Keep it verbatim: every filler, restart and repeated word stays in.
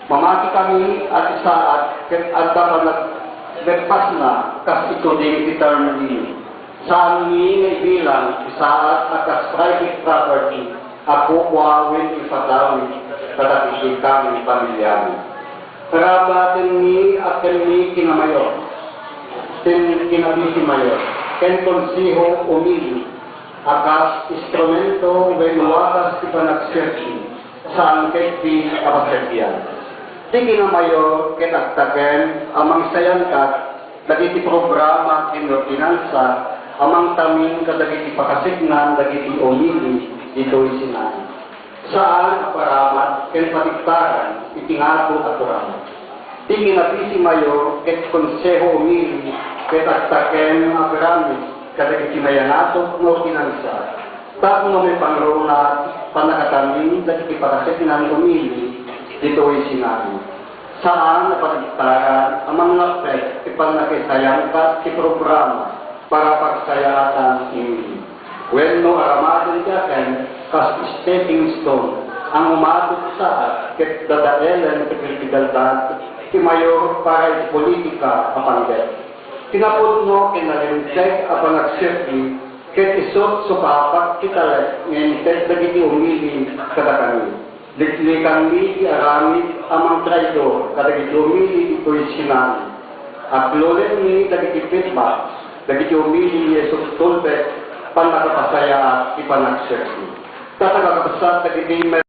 Mamatikami a ti saad ket adda panagleppasna kas ituding ti termino. Saanmi nga ibilang ti saad a kas private property a kukua wenno ipadawi kadagiti kami pamiliami. Rabatenmi a kenmi kinamayor ken kinabisi mayor ken konseho umili a kas instrumento wenno wagas ti panagserbi, saan ketdi a paserbian. Ti kinamayor ket agtakem a mangsayangkat dagiti programa ken ordinansa a mangtamin kadagiti pakaseknan dagiti umili ditoy Senado. Saan a paramat ken patiktaran iti ngato a programa. Ti kinabisi mayor ket konseho umili ket agtakem a piramis kadagiti mayanato nga ordinansa tapno maipangruna ti pannakatamin dagiti pakaseknan umili ditoy Senado. Saan a patiktaran a mangngapet ti pannakisayangkat ti programa para pagsayaatan ti umili. Wenno aramaten ti aken kas stepping stone a umato ti saad ket dadaelen ti pilpidaldan ti mayor para iti politika a panggep. Kinapudno ken nalinteg a panagserbi ket isut' supapak ti talek nga inted dagiti umili kadakami. Liklikanmi ti aramid a mangtraidor kadagiti umili ditoy Senado. Aklolenmi dagiti feedback dagiti umili nga isut' tulbek pannakapasayaat ti panagserbi. Ket kakabsat dagiti